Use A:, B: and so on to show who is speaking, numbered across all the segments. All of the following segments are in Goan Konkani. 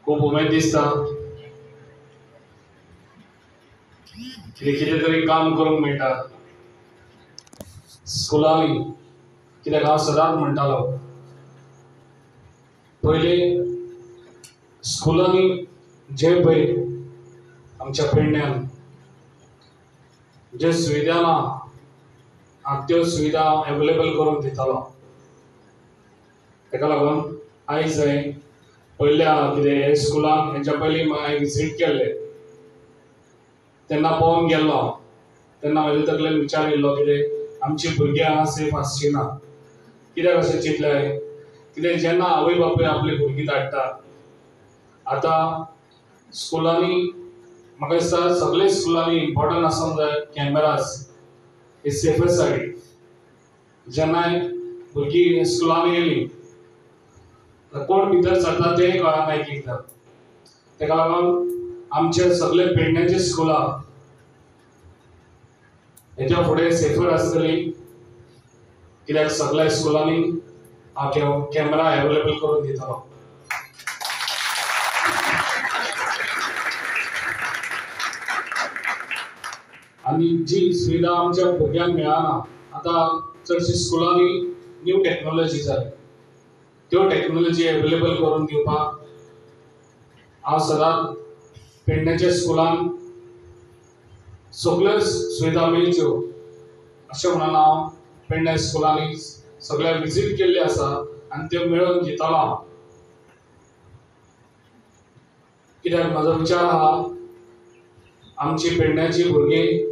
A: खूब उमेद दिसता कितें कितें तरी काम करूंक मेळटा स्कुलांनी. कित्याक हांव सदांच म्हणटालो पयलीं स्कुलांनी जे पळय आमच्या पेडण्यान जे सुविधा ना त्यो सुविधा एवेलेबल करून दितालो. ताका लागून आयज हांवें पयल्या कितें स्कुलान हेच्या पयलीं हांवें विजीट केल्लें तेन्ना पळोवन गेल्लो तेन्ना म्हज्या तकलेन विचार येयल्लो कितें आमची भुरगीं हांगा सेफ आसची ना. कित्याक अशें चिंतलें हांवें कित्याक जेन्ना आवय बापूय आपली भुरगीं धाडटात आतां स्कुलांनी म्हाका दिसता सगळे स्कुलांनी इम्पॉर्टंट आसूंक जाय कॅमेराज हे सेफस्ट सायड. जेन्ना भुरगीं स्कुलांनी येयलीं कोण भितर सरता तें कळना एक एकदां. ताका लागून आमचे सगळे पेडण्याचे स्कुलां हेच्या फुडें सेफर आसतली कित्याक सगळ्या स्कुलांनी हांव कॅमेरा एवेलेबल करून दितलो. आनी जी सुविधा आमच्या भुरग्यांक मेळना आतां चडशी स्कुलांनी न्यू टॅक्नोलॉजी जाली त्यो टॅक्नोलॉजी एवेलेबल करून दिवपाक हांव सदांच पेडण्याच्या स्कुलान सगळ्यो सुविधा मेळच्यो अशें म्हणून हांव पेडण्या स्कुलांनी सगळ्या विजीट केल्ले आसा आनी त्यो मेळोवन दितलो हांव. कित्याक म्हजो विचार आहा आमची पेडण्याची भुरगीं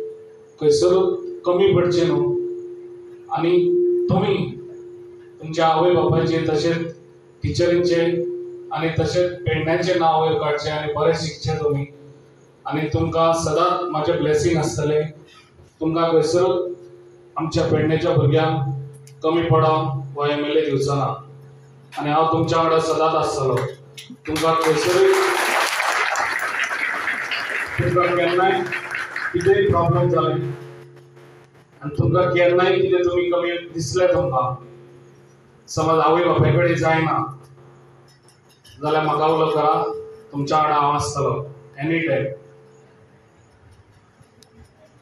A: खंयसरूच कमी पडचे न्हू आनी तुमी तुमच्या आवय बापायचे तशेंच टिचरींचे आनी तशेंच पेडण्याचें नांव वयर काडचें आनी बरें शिकचें तुमी आनी तुमकां सदांच म्हाजें ब्लेसींग आसतलें. तुमकां खंयसरूच आमच्या पेडण्याच्या भुरग्यांक कमी पडोवंक हो एम.एल.ए. दिवचो ना आनी हांव तुमच्या वांगडा सदांच आसतलो. तुमकां खंयसरूय तुमकां केन्नाय कितेंय प्रॉब्लम जालें आनी तुमकां केन्नाय कितें तुमी कमी दिसलें तुमकां समज आवय बापाय कडेन जायना जाल्यार म्हाका उलो करा, तुमच्या वांगडा हांव आसतलो एनी टायम.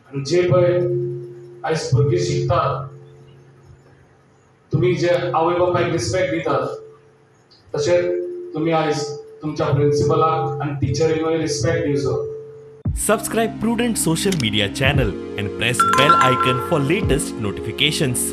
A: आनी जे पळय आयज भुरगीं शिकतात तुमी जे आवय बापायक रिस्पेक्ट दितात तशेंच तुमी आयज तुमच्या प्रिंसिपलाक आनी टिचरींकूय रिस्पेक्ट दिवचो.
B: Subscribe Prudent Social Media channel and press bell icon for latest notifications.